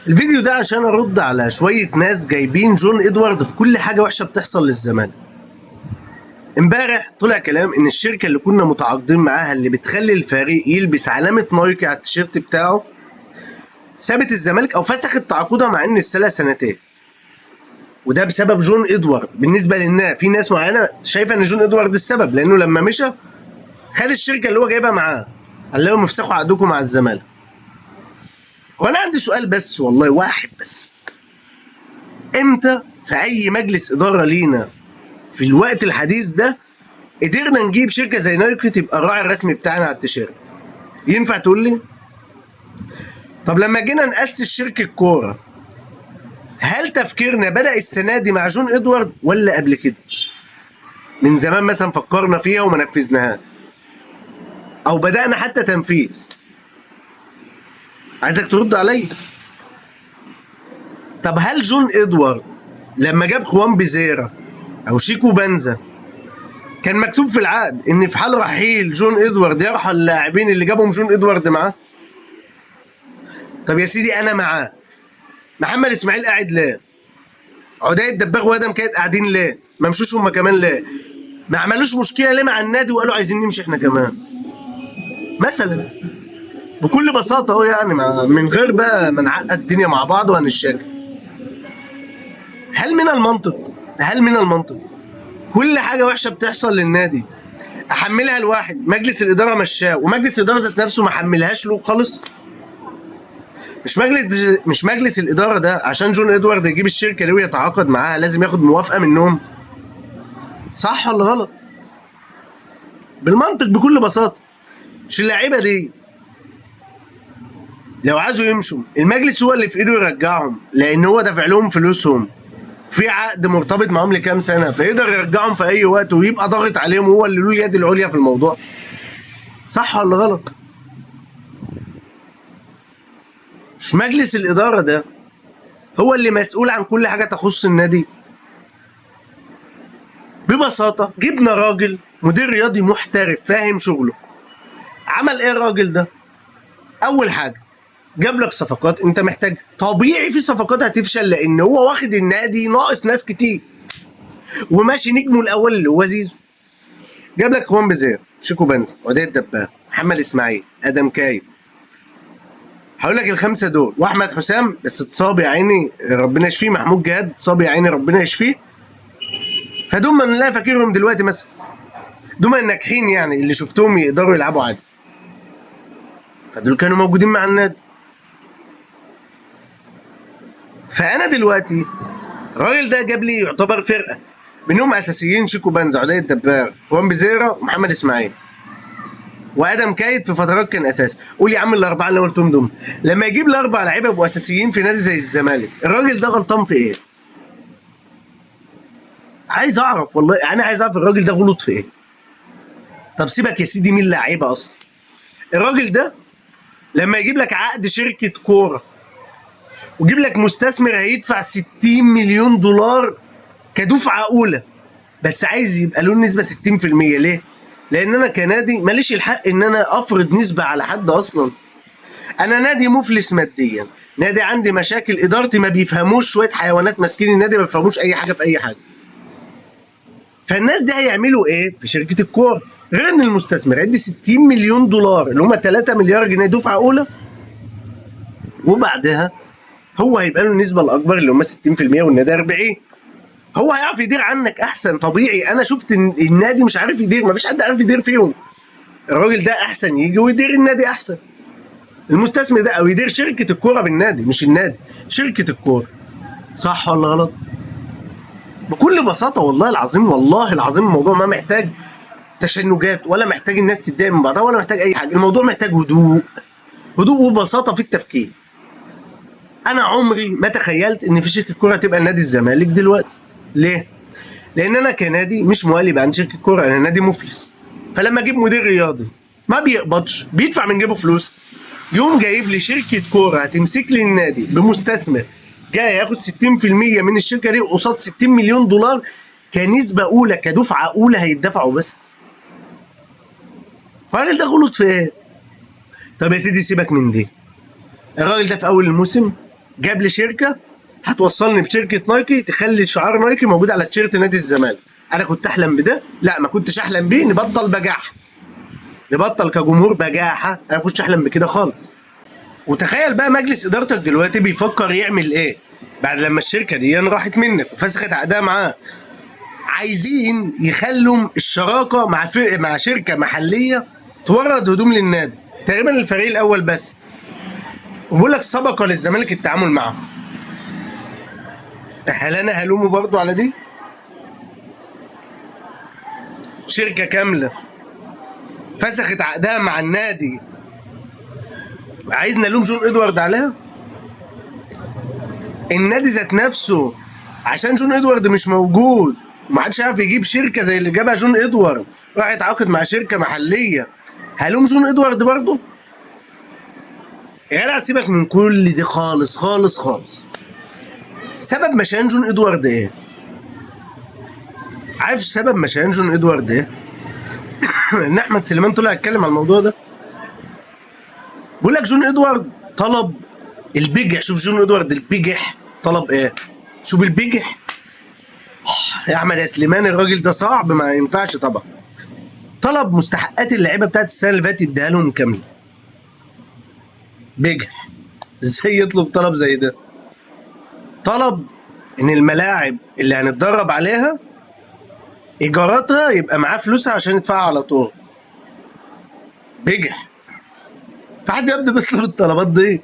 الفيديو ده عشان ارد على شوية ناس جايبين جون ادوارد في كل حاجة وحشة بتحصل للزمالك. امبارح طلع كلام ان الشركة اللي كنا متعاقدين معاها اللي بتخلي الفريق يلبس علامة نايكي على التيشيرت بتاعه سابت الزمالك او فسخت تعاقدها مع ان السنة سنتين، وده بسبب جون ادوارد. بالنسبة للناس في ناس معينة شايفه ان جون ادوارد السبب، لانه لما مشى خد الشركة اللي هو جايبها معاه، قال لهم افسخوا عقدكم مع الزمالك. وانا عندي سؤال بس والله واحد بس، امتى في اي مجلس ادارة لينا في الوقت الحديث ده قدرنا نجيب شركة زي نايكي تبقى الراعي الرسمي بتاعنا على التيشيرت؟ ينفع تقول لي؟ طب لما جينا نأسس شركة كورة، هل تفكيرنا بدأ السنة دي مع جون ادوارد ولا قبل كده؟ من زمان مثلا فكرنا فيها وما نفذناها، او بدأنا حتى تنفيذ؟ عايزك ترد عليا. طب هل جون ادوارد لما جاب خوان بيزيرا او شيكو بنزا كان مكتوب في العقد ان في حال رحيل جون ادوارد يرحل اللاعبين اللي جابهم جون ادوارد معاه؟ طب يا سيدي انا معاه، محمد اسماعيل قاعد ليه؟ عدي الدباغ وادم كانت قاعدين ليه؟ ما مشوش هما كمان ليه؟ ما عملوش مشكلة ليه مع النادي وقالوا عايزين نمشي احنا كمان مثلا؟ بكل بساطة اهو، يعني من غير بقى ما نعقد الدنيا مع بعض وهنشاكل. هل من المنطق، هل من المنطق كل حاجة وحشة بتحصل للنادي احملها لواحد مجلس الادارة مشاه، ومجلس الادارة ذات نفسه ما حملهاش له خالص؟ مش مجلس الادارة ده عشان جون ادوارد يجيب الشركة دي ويتعاقد معاها لازم ياخد موافقة منهم؟ صح ولا غلط؟ بالمنطق بكل بساطة. مش اللعيبة دي لو عايزوا يمشوا المجلس هو اللي في ايده يرجعهم، لان هو دافع لهم فلوسهم في عقد مرتبط معاهم لكام سنة، فيقدر يرجعهم في اي وقت ويبقى ضاغط عليهم، هو اللي له اليد العليا في الموضوع. صح ولا غلط؟ مش مجلس الادارة ده هو اللي مسؤول عن كل حاجة تخص النادي؟ ببساطة جبنا راجل مدير رياضي محترف فاهم شغله. عمل ايه الراجل ده؟ اول حاجة جاب لك صفقات انت محتاج. طبيعي في صفقات هتفشل لان هو واخد النادي ناقص ناس كتير، وماشي نجمه الاول اللي هو زيزو. جاب لك خوان بيزير، شيكو بنزا، عدي الدباب، محمد اسماعيل، ادم كايد. هقول لك الخمسة دول، واحمد حسام بس اتصاب يا عيني ربنا يشفيه، محمود جهاد اتصاب يا عيني ربنا يشفيه. فدول من لا فاكرهم دلوقتي مثلا، دول الناجحين يعني اللي شفتهم يقدروا يلعبوا عادي، فدول كانوا موجودين مع النادي. فانا دلوقتي الراجل ده جاب لي يعتبر فرقه منهم اساسيين شيكو بنزا، عدي الدباغ، خوان بيزيرا، ومحمد اسماعيل، وادم كايد في فترات كان اساسي. قول يا عم الاربعة اللي قلتهم دول، لما يجيب الاربع لعيبة يبقوا اساسيين في نادي زي الزمالك، الراجل ده غلطان في ايه؟ عايز اعرف والله، انا عايز اعرف الراجل ده غلط في ايه. طب سيبك يا سيدي مين اللعيبة اصلا. الراجل ده لما يجيب لك عقد شركة كورة ويجيب لك مستثمر هيدفع 60 مليون دولار كدفعه اولى، بس عايز يبقى له النسبة 60%. ليه؟ لان انا كنادي ماليش الحق ان انا افرض نسبه على حد اصلا. انا نادي مفلس ماديا، نادي عندي مشاكل، ادارتي ما بيفهموش، شوية حيوانات ماسكين النادي ما بيفهموش اي حاجة في اي حاجة. فالناس دي هيعملوا ايه في شركة الكورة؟ غير ان المستثمر هيدي 60 مليون دولار اللي هم 3 مليار جنيه دفعه اولى، وبعدها هو هيبقى له النسبة الاكبر اللي هم 60% والنادي 40. هو هيعرف يدير عنك احسن طبيعي. انا شفت النادي مش عارف يدير، مفيش حد عارف يدير فيهم. الراجل ده احسن يجي ويدير النادي احسن، المستثمر ده، او يدير شركة الكورة بالنادي، مش النادي، شركة الكورة. صح ولا غلط؟ بكل بساطة والله العظيم، والله العظيم الموضوع ما محتاج تشنجات، ولا محتاج الناس تتضايق من بعضها، ولا محتاج اي حاجة. الموضوع محتاج هدوء، هدوء وبساطة في التفكير. انا عمري ما تخيلت ان في شركة كورة تبقى نادي الزمالك دلوقتي. ليه؟ لان انا كنادي مش موالي عن شركة كورة، انا نادي مفلس. فلما اجيب مدير رياضي ما بيقبضش، بيدفع من جيبه فلوس، يوم جايب لي شركة كورة هتمسك لي النادي بمستثمر جاي ياخد 60% من الشركة دي قصاد 60 مليون دولار كنسبة اولى، كدفعه اولى هيدفعوا بس. الراجل ده غلط في ايه؟ طب يا سيدي سيبك من دي. الراجل ده في اول الموسم جاب لي شركة هتوصلني بشركه نايكي تخلي شعار نايكي موجود على تيشيرت نادي الزمالك. انا كنت احلم بده؟ لا، ما كنتش احلم بيه. نبطل بجاحه، نبطل كجمهور بجاحه. انا ما كنتش احلم بكده خالص. وتخيل بقى مجلس ادارتك دلوقتي بيفكر يعمل ايه بعد لما الشركة دي راحت منك وفسخت عقدها معاه. عايزين يخلوا الشراكة مع شركة محليه تورد هدوم للنادي، تقريبا الفريق الاول بس. وبيقول لك سبق للزمالك التعامل معه. هل انا هلومه برضو على دي؟ شركة كاملة فسخت عقدها مع النادي، عايزنا نلوم جون ادوارد عليها؟ النادي ذات نفسه عشان جون ادوارد مش موجود ومحدش عارف يجيب شركة زي اللي جابها جون ادوارد، راح يتعاقد مع شركة محليه. هلوم جون ادوارد برضه؟ يا جدع سيبك من كل دي خالص خالص خالص. سبب مشيان جون ادوارد ايه؟ عارف سبب مشيان جون ادوارد ايه؟ ان احمد سليمان طلع يتكلم على الموضوع ده. بيقول لك جون ادوارد طلب البجح. شوف جون ادوارد البجح طلب ايه؟ شوف البجح يا احمد يا سليمان، الراجل ده صعب، ما ينفعش طبعا. طلب مستحقات اللعيبة بتاعت السنة اللي فاتت اديها لهم كاملة. بجح، ازاي يطلب طلب زي ده؟ طلب ان الملاعب اللي هنتدرب عليها ايجاراتها يبقى معاه فلوسها عشان يدفعها على طول. بجح، في حد يبدا بيطلب الطلبات دي؟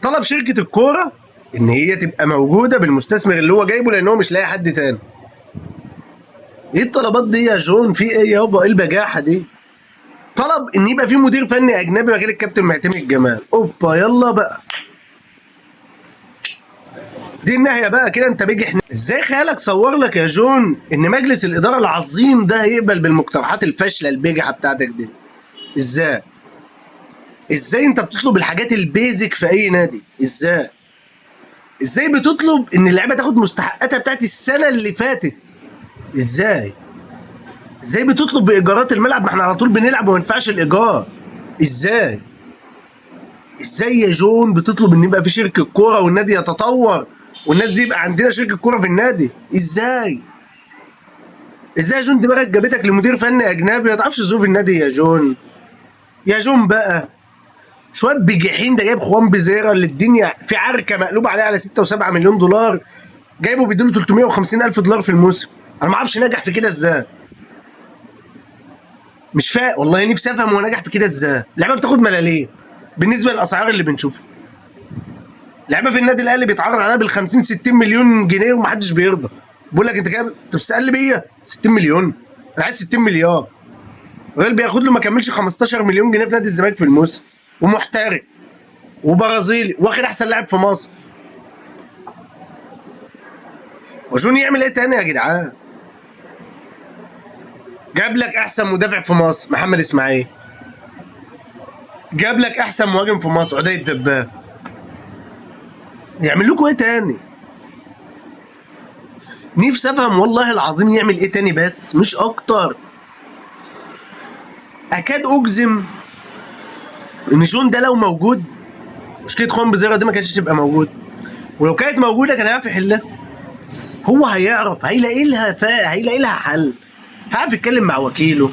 طلب شركة الكورة ان هي تبقى موجودة بالمستثمر اللي هو جايبه لان هو مش لاقي حد تاني. ايه الطلبات دي يا جون؟ في ايه يابا؟ ايه البجاحة دي؟ طلب ان يبقى في مدير فني اجنبي مكان الكابتن معتمد جمال. اوبا، يلا بقى، دي النهاية بقى كده. انت بجح. ازاي خيالك صور لك يا جون ان مجلس الادارة العظيم ده هيقبل بالمقترحات الفاشلة البجحه بتاعتك دي؟ ازاي؟ ازاي انت بتطلب الحاجات ال basic في اي نادي؟ ازاي؟ ازاي بتطلب ان اللعيبة تاخد مستحقاتها بتاعت السنة اللي فاتت؟ ازاي؟ ازاي بتطلب بايجارات الملعب؟ ما احنا على طول بنلعب وما ينفعش الايجار. ازاي؟ ازاي يا جون بتطلب ان يبقى في شركة كورة والنادي يتطور والناس دي يبقى عندنا شركة كورة في النادي؟ ازاي؟ ازاي يا جون دماغك جابتك لمدير فني اجنبي ما تعرفش ظروف النادي يا جون؟ يا جون بقى شوية بجحين. ده جايب خوان بيزيرا اللي الدنيا في عركة مقلوبة عليه على 6 و7 مليون دولار، جايبه بيديله 350 الف دولار في الموسم. انا ما اعرفش نجح في كده ازاي، مش فاهم والله، نفسي افهم هو نجح في كده ازاي. اللعيبة بتاخد ملاليم بالنسبة للاسعار اللي بنشوفها. لعيبة في النادي الاهلي بيتعرض عليها بال 50 60 مليون جنيه ومحدش بيرضى. بقول لك انت كده انت بتسالني بيا 60 مليون؟ انا عايز 60 مليار. الراجل بياخد له ما كملش 15 مليون جنيه في نادي الزمالك في الموسم، ومحترف وبرازيلي واخد احسن لاعب في مصر. وجون يعمل ايه تاني يا جدعان؟ جاب لك احسن مدافع في مصر محمد اسماعيل، جاب لك احسن مهاجم في مصر عدي الدباب. يعمل لكم ايه تاني؟ نفسي افهم والله العظيم يعمل ايه تاني بس مش اكتر. اكاد اجزم ان جون ده لو موجود مشكلة خوان بيزيرا دي ما كانتش تبقى موجودة، ولو كانت موجودة كان هيعرف يحلها. هو هيعرف، هيلاقي لها حل، هيعرف يتكلم مع وكيله.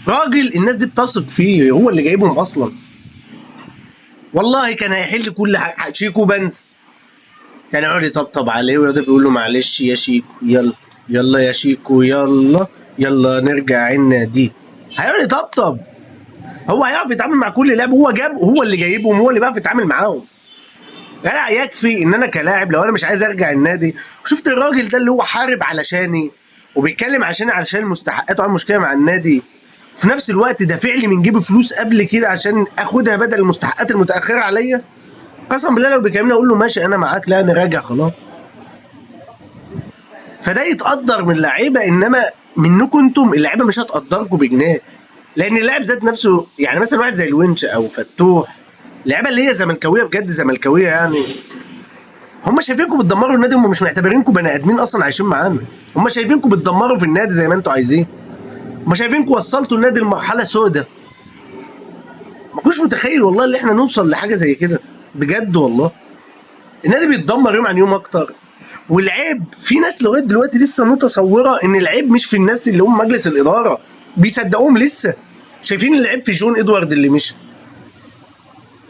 راجل الناس دي بتثق فيه، هو اللي جايبهم اصلا. والله كان هيحل كل حاجة. شيكو بنز كان يقعد يطبطب عليه ويقعد يقول له معلش يا شيكو، يلا يلا يا شيكو، يلا يلا نرجع النادي. هيقعد يطبطب، هو هيعرف يتعامل مع كل لاعب. هو جاب، هو اللي جايبهم، هو اللي بيعرف يتعامل معاهم. لا يكفي ان انا كلاعب لو انا مش عايز ارجع النادي، شفت الراجل ده اللي هو حارب علشاني وبيتكلم عشان المستحقات وعامل مشكلة مع النادي، في نفس الوقت دافع لي من جيبه فلوس قبل كده عشان اخدها بدل المستحقات المتاخرة عليا. قسما بالله لو بيكلمني اقول له ماشي انا معاك، لا انا راجع خلاص. فده يتقدر من اللعيبة، انما منكم انتم اللعيبة مش هتقدركم بجنيه، لان اللاعب ذات نفسه يعني مثلا واحد زي الونش او فتوح، اللعيبة اللي هي زملكاويه بجد زملكاويه، يعني هم شايفينكم بتدمروا النادي، هم مش معتبرينكم بني ادمين اصلا عايشين معانا، هم شايفينكم بتدمروا في النادي زي ما انتم عايزين، هم شايفينكم وصلتوا النادي لمرحلة سودة. ما كنتش متخيل والله اللي احنا نوصل لحاجة زي كده بجد والله. النادي بيتدمر يوم عن يوم اكتر. والعيب في ناس لغاية دلوقتي لسه متصورة ان العيب مش في الناس اللي هم مجلس الادارة، بيصدقوهم لسه شايفين العيب في جون ادوارد اللي مشى.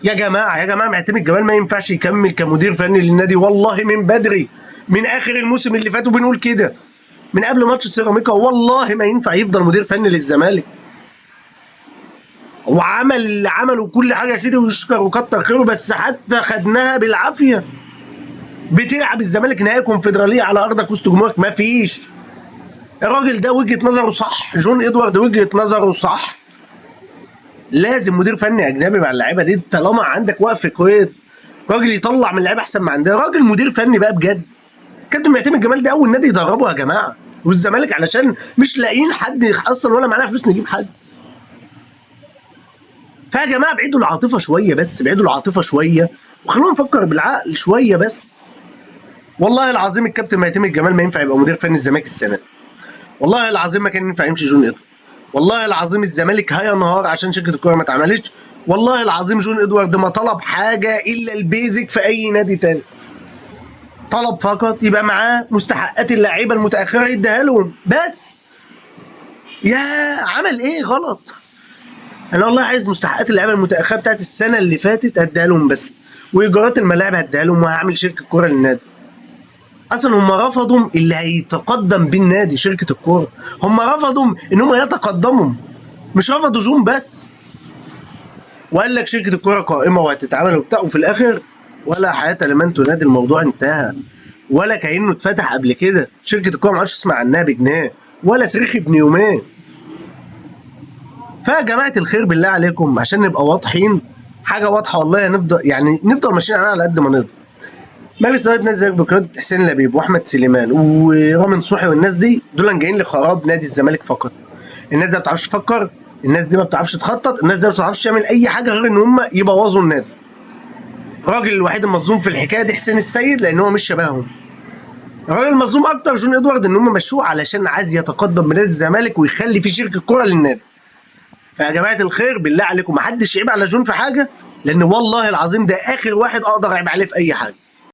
يا جماعة يا جماعة، معتمد جمال ما ينفعش يكمل كمدير فني للنادي، والله من بدري، من اخر الموسم اللي فات وبنقول كده، من قبل ماتش سيراميكا، والله ما ينفع يفضل مدير فني للزمالك. وعمل اللي عمله كل حاجة يا سيدي ويشكر وكتر خيره، بس حتى خدناها بالعافية. بتلعب الزمالك نهائي كونفدراليه على ارضك وسط جمهورك، ما فيش. الراجل ده وجهه نظره صح، جون ادوارد وجهه نظره صح. لازم مدير فني اجنبي مع اللعيبة دي، طالما عندك وقف قيد، راجل يطلع من اللعيبة احسن ما عندها، راجل مدير فني بقى بجد. كابتن معتمد جمال ده اول نادي يدربه يا جماعة، والزمالك علشان مش لاقيين حد اصلا ولا معانا فلوس نجيب حد. فيا جماعة بعيدوا العاطفة شوية بس، بعيدوا العاطفة شوية وخلونا نفكر بالعقل شوية بس. والله العظيم الكابتن معتمد جمال ما ينفع يبقى مدير فني الزمالك السنة دي. والله العظيم ما كان ينفع يمشي جون ادوارد. والله العظيم الزمالك هينهار عشان شركة الكورة ما اتعملتش. والله العظيم جون ادوارد ما طلب حاجة الا ال basic في اي نادي تاني، طلب فقط يبقى معاه مستحقات اللعيبة المتاخرة يديها لهم بس. يا عمل ايه غلط؟ انا والله عايز مستحقات اللعيبة المتاخرة بتاعت السنة اللي فاتت هديها لهم بس، وايجارات الملاعب هديها لهم، وهعمل شركة كورة للنادي. اصلا هم رفضوا اللي هيتقدم بالنادي شركة الكورة، هم رفضوا ان هم يتقدموا، مش رفضوا جون بس. وقال لك شركة الكورة قائمة وهتتعمل وبتاع، وفي الاخر ولا حياة لمن تنادي، الموضوع انتهى ولا كانه اتفتح قبل كده. شركة الكورة ما عادش تسمع عنها بجنيه ولا صريخ ابن يومين. فيا جماعة الخير بالله عليكم، عشان نبقى واضحين، حاجة واضحة والله، نفضل يعني نفضل ماشيين عليها على قد ما نقدر. مجلس ادارة نادي الزمالك بقيادة حسين لبيب واحمد سليمان ورامي نصوحي والناس دي، دول جايين لخراب نادي الزمالك فقط. الناس دي ما بتعرفش تفكر، الناس دي ما بتعرفش تخطط، الناس دي ما بتعرفش تعمل اي حاجة غير ان هم يبوظوا النادي. الراجل الوحيد المظلوم في الحكاية دي حسين السيد، لان هو مش شبههم. الراجل المظلوم اكتر جون ادوارد، ان هم مشوه علشان عايز يتقدم بنادي الزمالك ويخلي في شركة كورة للنادي. فيا جماعة الخير بالله عليكم، ما حدش يعيب على جون في حاجة، لان والله العظيم ده اخر واحد اقدر اعيب عليه في اي حاجة.